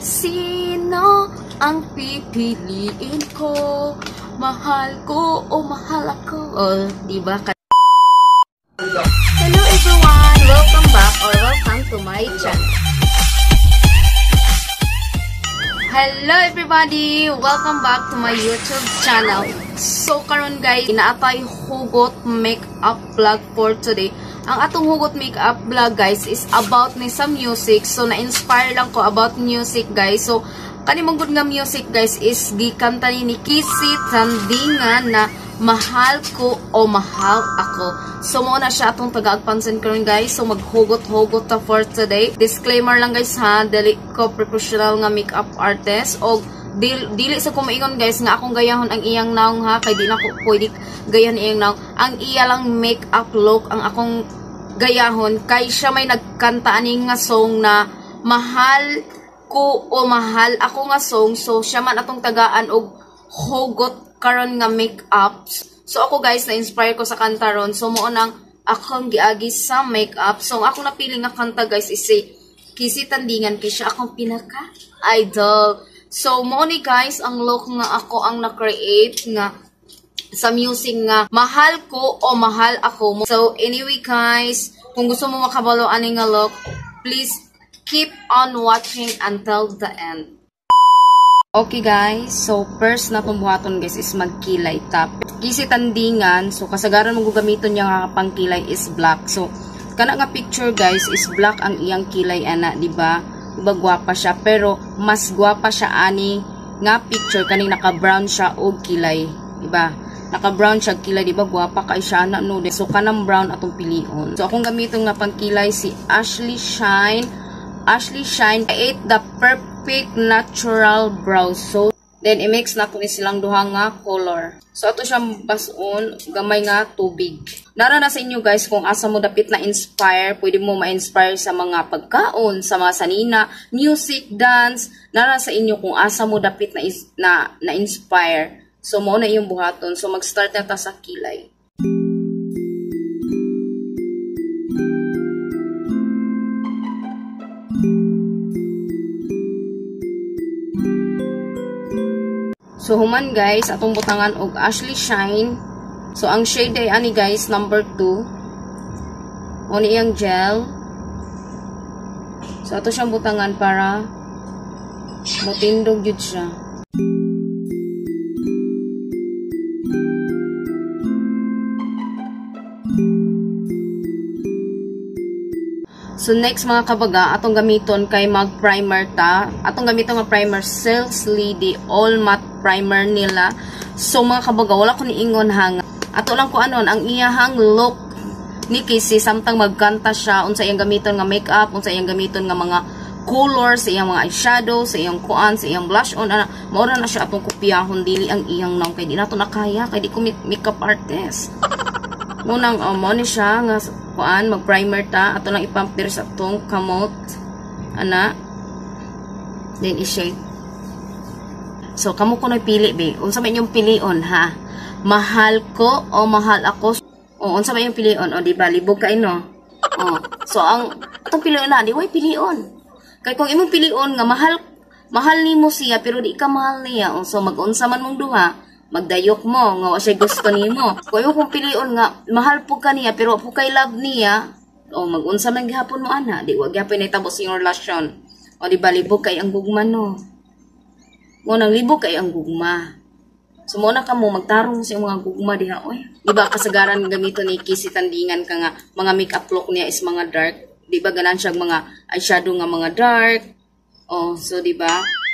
Sino ang pipiliin ko? Mahal ko o mahal ako? Oh, di ba? Hello everyone! Welcome back or welcome to my channel. Hello everybody! Welcome back to my YouTube channel. So karon guys, inaatay hugot makeup vlog for today. Ang atong hugot makeup vlog guys is about ni sa music. So na-inspire lang ko about music guys. So kani mong good nga music guys is gikanta ni KZ Tandingan na Mahal Ko o Mahal Ako. So mo na siya atong tagaagpansin karon guys. So maghugot-hugot ta for today. Disclaimer lang guys ha, dili ko professional nga makeup artist og dili sa kumaingon guys nga akong gayahon ang iyang naong ha, kay di na ko pwede gayahan iyang naong. Ang iya lang makeup look ang akong gayahon kay siya may nagkanta ani nga song na Mahal Ko o Mahal Ako nga song. So siya man atong tagaan og hugot karon nga makeup. So ako guys na-inspire ko sa kanta ron. So mo nang akong giagi sa makeup. So ang akong napili nga kanta guys is si KZ Tandingan kay siya akong pinaka idol. So mo ni guys ang look nga ako ang na-create nga sa music nga Mahal Ko o Mahal Ako. So anyway guys, kung gusto mo makabalo ani nga look, please keep on watching until the end. Okay guys, so first na itong buhaton guys is magkilay top. KZ Tandingan, so kasagaran mo gamiton niya nga pangkilay is black. So kana nga picture guys is black ang iyang kilay ana, di ba? Diba gwapa siya, pero mas gwapa siya ani nga picture kaning naka-brown siya og kilay, di ba? Naka-brown siya kilay, di ba? Gwapa kay siya ana no. So kanang brown atong pilion. So akong gamiton nga pangkilay si Ashley Shine. Ashley Shine 8 the perfect natural brow. So then i-mix na ko ni silang duha nga color. So ato siyang bason gamay nga tubig. Nara na sa inyo guys kung asa mo dapit na inspire, pwede mo ma-inspire sa mga pagkaon, sa mga sanina, music, dance. Nara sa inyo kung asa mo dapit na na inspire. So mao na iyong buhaton. So mag-start na ta sa kilay. So human guys, atong butangan og Ashley Shine. So ang shade ay ani guys, number 2. Mo ni iyang gel. So ato siyang butangan para motindog jud siya. So next mga kabaga, atong gamiton kay mag-primer ta. Atong gamiton nga primer Sales Lady All Matte Primer nila. So mga kabaga, wala ko niingon ha. Ato lang ko anon ang iyahang look ni KZ samtang magkanta siya, unsa iyang gamiton nga makeup, unsa iyang gamiton nga mga colors, sa iyang mga eyeshadow, sa iyang kuan, sa iyang blush on ana. Mao ra na siya atong kopyahon, dili ang iyang naong kay di nato nakaya kay di ko makeup artist. Munang mo ni siya nga kuan, mag-primer ta, ato lang ipump diri sa atong kamot ana, then i-shake. So kamo kunoy pili be, unsa man inyong pilion ha? Mahal ko o mahal ako? O unsa man inyong pilion? O di ba libog kay no? O so ang atong pilion na di way pilion. Kay kung imong pilion nga mahal mahal nimo siya pero di ka mahal niya, o so mag-unsa man mong duha, magdayok mo nga wa siya gusto nimo. Kung imong kung pilion nga mahal po ka niya pero po kay love niya, o mag-unsa man gihapon mo ana, di wa gihapon nahitabo sa inyong relasyon. O di ba libog kay ang gugma no? Mo nang libog kay ang gugma. So mo na kamo magtarong sa mga gugma diha oy. Di ba kasagaran gamiton ni KZ Tandingan ka nga mga makeup look niya is mga dark. Di ba ganan siya mga eyeshadow nga mga dark. O so di ba?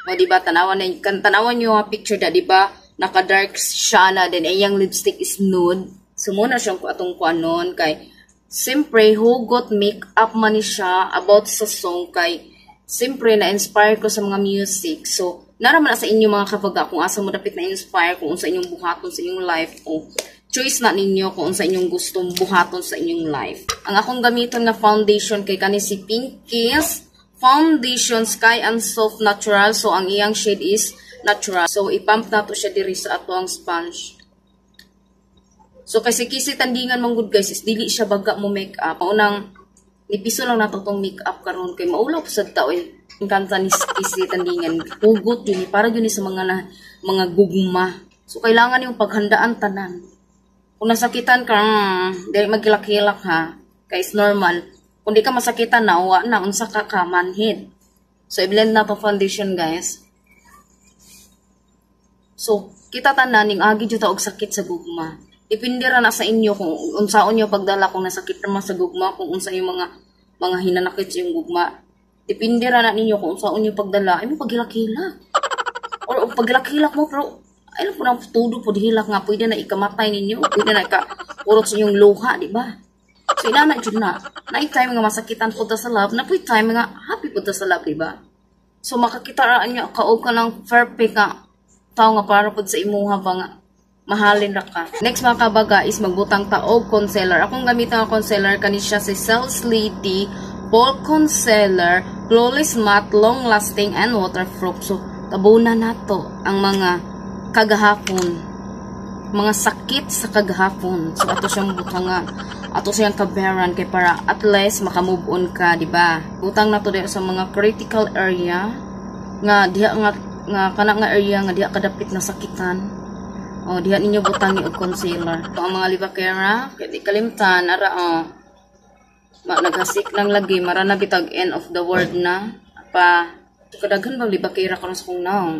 O di ba tanawan na kan tanawan niyo nga picture da, di ba? Naka-dark siya na, then iyang lipstick is nude. So muna siyang atong kuanon kay siyempre hugot makeup man ni siya about sa song kay siyempre na-inspire ko sa mga music. So naraman na sa inyo mga kabaga kung asa mo dapit na-inspire, kung unsa inyong buhaton sa inyong life o choice na ninyo kung unsa inyong gustong buhaton sa inyong life. Ang akong gamiton nga foundation kay kani si Pinkies Foundation Sky and Soft Natural. So ang iyang shade is natural. So ipump nato siya diri sa ato ang sponge. So kasi KZ Tandingan man gud guys is dili siya baga mo makeup. Maunang nipiso lang nato tong makeup karon kay maulaw sad ta oy. Ang kanta ni KC Tandingan, hugot yun, para yun sa mga na, mga gugma. So kailangan yung paghandaan tanan. Kung nasakitan ka, dili magkilak-hilak ha. Kay is normal. Kung di ka masakitan na, wa na, unsa ka ka, manhid. So i-blend na to foundation, guys. So, kita tanan, ning agi jud ta og sakit sa gugma. Depende ra na sa inyo kung unsaon niyo pagdala, kung nasakit naman sa gugma, kung unsa yung mga hinanakit sa iyong gugma. Depende ra na ninyo kung unsaon niyo pagdala. Ay mo paghilak-hilak. Or paghilak-hilak mo, pero ay lang po nang tudo po hilak nga, pwede na ikamatay ninyo, pwede na ikaurot sa inyong luha, di ba? So inana jud na. Naay time nga masakitan po ta sa love, na po'y time nga happy po ta sa love, di ba? So makakita ra niyo kaog ka ng perfect nga tao nga para pod sa imuha ba nga mahalin ra ka. Next mga kabaga is magbutang ta og concealer. Akong gamiton nga concealer kani siya si Sales Lady Ball Concealer, Flawless Matte, Long Lasting and Waterproof. So tabunan nato ang mga kagahapon, mga sakit sa kagahapon. So ato siyang butangan, ato siyang kaberan kay para at least makamove on ka, di ba? Butang nato diha sa mga critical area nga diha nga nga kana nga area nga diha kadapit na sakitan. O diha ninyo butangi og concealer. So, ang mga libakera kay di kalimtan ara o naghasik lang lagi mara na bitag end of the world na pa. Kadaghan bang libakera karon sa kong naong.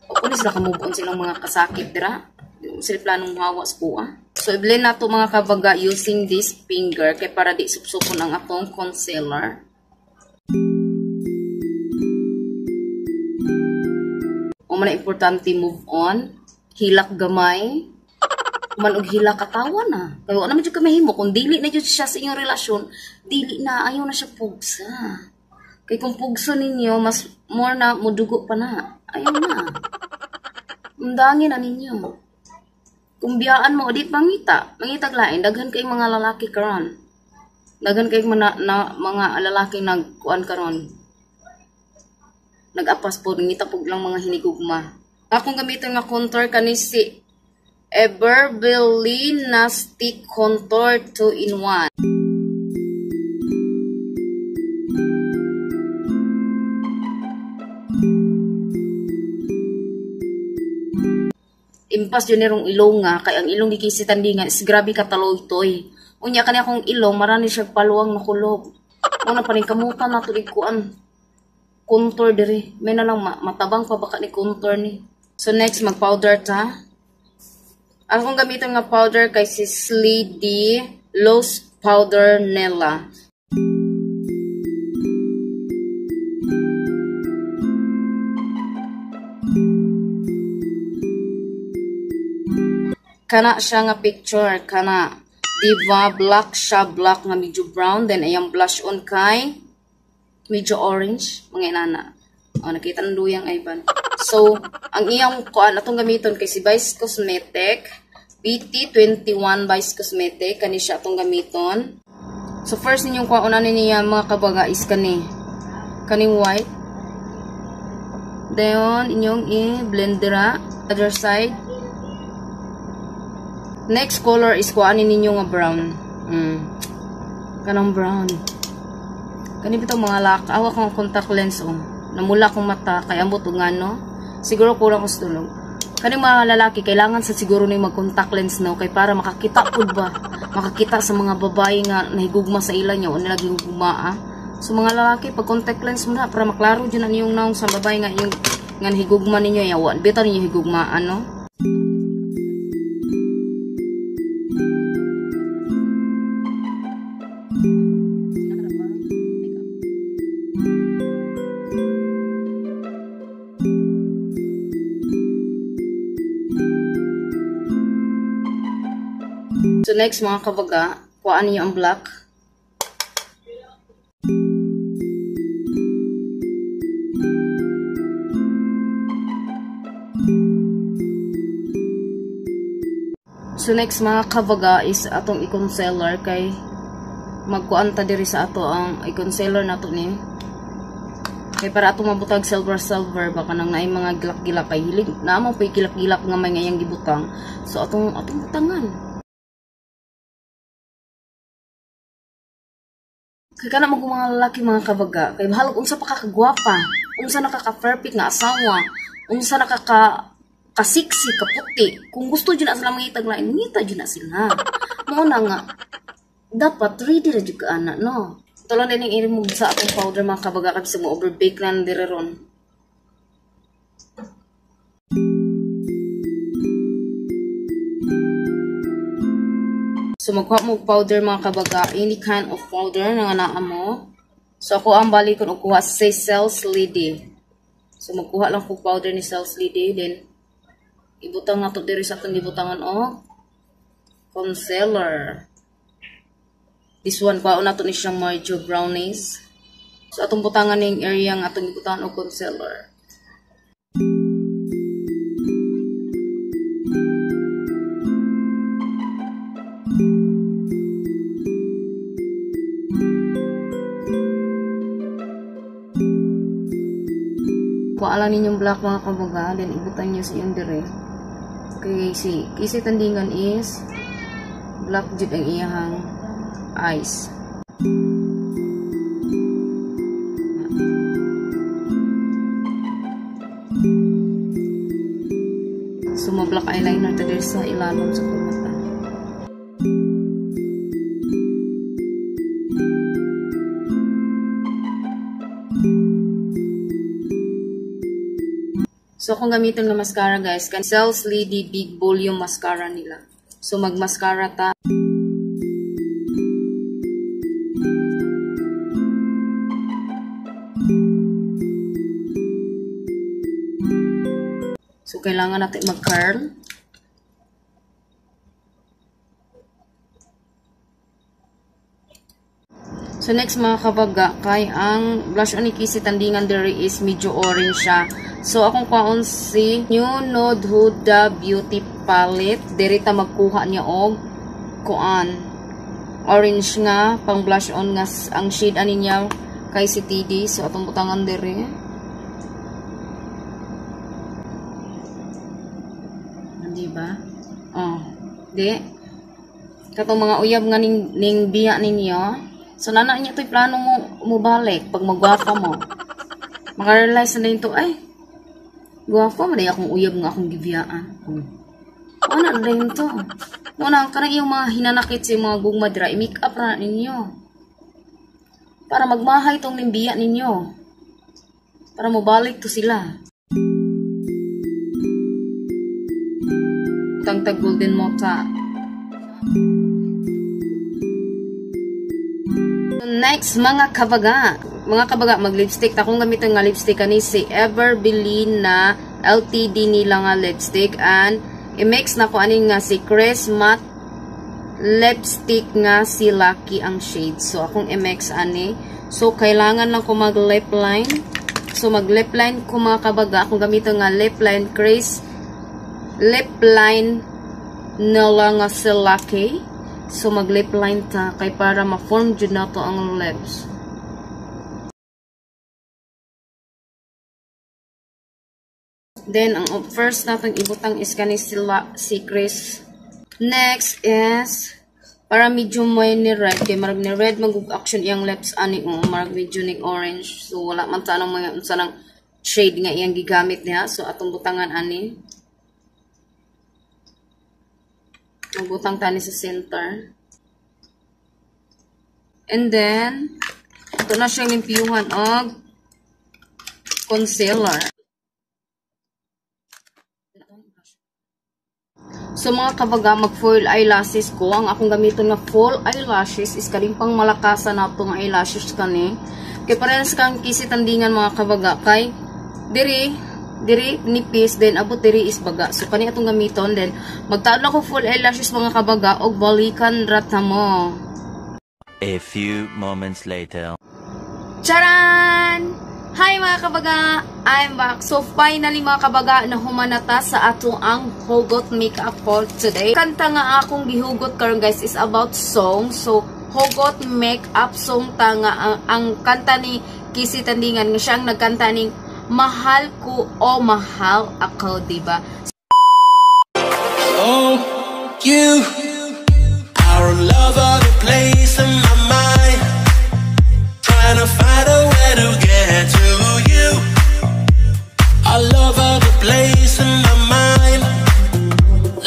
O kuno sila ka-move on silang mga kasakit dira. Sila planong hawa sa kuha. So i-blend na to mga kabaga using this finger kay para di supsupon ang atong concealer. O man importante move on, hilak gamay. Man og hilak katawa na. Kay wa na man jud ka mahimo kung dili na jud siya sa inyong relasyon, dili na, ayaw na siya pugsa. Kay kung pugso ninyo, mas more na mudugo pa na. Ayaw na. Undangin na ninyo. Kung biyaan mo, di pangita. Mangitag lain, daghan kay mga lalaki karon. Daghan kay mga lalaki nagkuan karon. Nag-apas po, ngita po lang mga hinigugma. Akong gamiton nga contour kani si Everbelina Stick Contour 2-in-1. Impas yun nirong ilong nga, kay ang ilong ni KC Tandingan is grabe kataloy-toy. Unya kani akong ilong, marani siya paluwang nakulob. Una pa rin kamutan na tulig kuan. Contour diri. May na lang matabang pa baka ni contour ni. So next, mag-powder ta. Akong gamiton nga powder kay si Slady Loose Powder Nella. Kana siya nga picture, kana. Diba, black siya, black nga medyo brown. Then, ayang blush on kay medyo orange, mga inana. O, nakita ng luyang Ivan. So, ang iyang kuan atong gamiton kay si Vice Cosmetic, BT21 Vice Cosmetic, kani siya atong gamiton. So, first ninyong kuan niya mga kabaga is kani. Kaning white. Then, inyong i-blend dira. Other side. Next color is kuanin ninyo nga brown. Kanang brown. Kani bitaw mga lak, awa kong contact lens oh. Namula kong mata kay ambot og ngano. Siguro kulang ko sa tulog. Kani mga lalaki kailangan sa siguro ni mag contact lens no kay para makakita pud ba. Makakita sa mga babae nga nahigugma sa ila niya o nila gihugma ah. So mga lalaki pag contact lens mo na para maklaro jud na niyong naong sa babae nga yung nga nahigugma ninyo yawa. Bitaw ninyo higugmaan no. So next mga kabaga, kuhaan niyo ang black. So next mga kabaga is atong i-concealer kay magkuan ta diri sa ato ang i-concealer nato ni. Kay para atong mabutag silver silver baka nang naay mga gilak-gilak kay hilig naa mo pay gilak-gilak nga may ngayang gibutang. So atong butangan. Kay kana mo mga lalaki mga kabaga, kay bahalag unsa pa ka kagwapa, unsa na ka ka-perfect nga asawa, unsa na ka ka-sexy, kaputi. Kung gusto jud na sila mangitag lain, mangita jud na sila. Mao na nga dapat ready ra jud ka ana, no? Ito lang din yung i-remove sa atong powder mga kabaga, kasi mo overbake lang dire ron. So magkuha mo powder mga kabaga, any kind of powder na nga naa mo. So ako ang balikon og kuha si Sales Lady. So magkuha lang ko powder ni Sales Lady, then ibutang nato diri sa atong gibutangan og concealer. This one kuhaon nato ni siya medyo brownies. So atong butangan ning area nga atong gibutangan og concealer. Kuha lang ninyong black mga kabaga, then ibutan nyo sa iyong dire. Okay, si Kissy Tandingan is black jud ang iyahang eyes. So ma-black eyeliner ta diri sa ilalom sa mata. So, kung gamitin ng mascara guys, kan Sales Lady Big Volume Mascara nila. So, mag-mascara ta. So, kailangan natin mag-curl. So, next mga kabaga, kay ang blush on ni Kissy Tandingan diri is medyo orange siya. So, akong kuhaon si New Nude Huda Beauty Palette. Diri ta magkuha niya og kuan orange nga pang blush on nga ang shade ani niya kay si TD. So, atong butangan diri. Di ba? Oh, di. Katong mga uyab nga ning biya ninyo. So, nana niya to'y plano mo mubalik pag magwapa mo. Makarealize na din to, ay, gwapa man akong uyab nga akong gibiyaan. Ano na din to? Muna, karang iyong mga hinanakit sa mga gugma dira, i-make up na ninyo. Para magmahay tong nimbiya ninyo. Para mubalik to sila. Tangtag golden mota. Next, mga kabaga. Mga kabaga, mag-lipstick. Akong gamitin nga lipstick kani si Everbeline na LTD nila nga lipstick. And i-mix na ko ani nga si Chris Matte lipstick nga si Lucky ang shade. So, akong i-mix ani. So, kailangan lang ko mag-lip line. So, mag-lip line ko mga kabaga. Akong gamitin nga lip line, Chris lip line nila nga si Lucky. So, mag-lip line ta kay para ma-form jud nato ang lips. Then, ang first natong ibutang is kani sila si Chris. Next is, para medyo may ni red. Kay marag ni red, mag-action iyang lips ani o marag medyo ni orange. So, wala man ta anong mga unsa nang shade nga iyang gigamit niya. So, atong butangan ani. Magbutang tani sa center. And then, ito na siyang limpiyuhan og concealer. So mga kabaga, mag full eyelashes ko. Ang akong gamiton nga full eyelashes is kaning pang malakasan nato nga eyelashes kani. Kay parehas kang Kissy Tandingan mga kabaga kay diri diri nipis then abot diri is baga. So kani atong gamiton, then magtaod lang ko full eyelashes mga kabaga og balikan rata mo. A few moments later. Charan! Hi mga kabaga! I'm back. So finally mga kabaga, nahumanata sa ato ang hugot makeup for today. Kanta nga akong gihugot karon guys is about song. So hugot makeup song ta nga ang kanta ni Kissy Tandingan nga siyang nagkanta ning Mahal Ko o Mahal Ako, diba? Oh, you are a lover, the place in my mind. Trying to find a way to get to you. All over the place in my mind,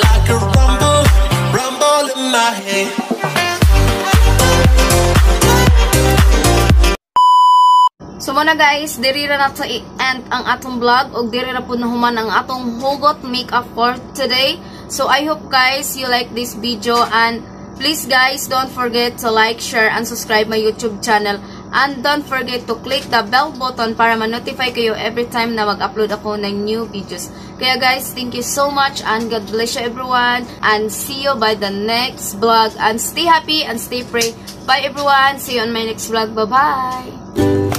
like a rumble, rumble in my head. So muna guys, diri ra na to i-end ang atong vlog ug diri ra pud nahuman ang atong hugot makeup for today. So I hope guys you like this video, and please guys, don't forget to like, share, and subscribe my YouTube channel. And don't forget to click the bell button para ma-notify kayo every time na mag-upload ako ng new videos. Kaya guys, thank you so much and God bless you everyone. And see you by the next vlog. And stay happy and stay pray. Bye everyone. See you on my next vlog. Bye-bye.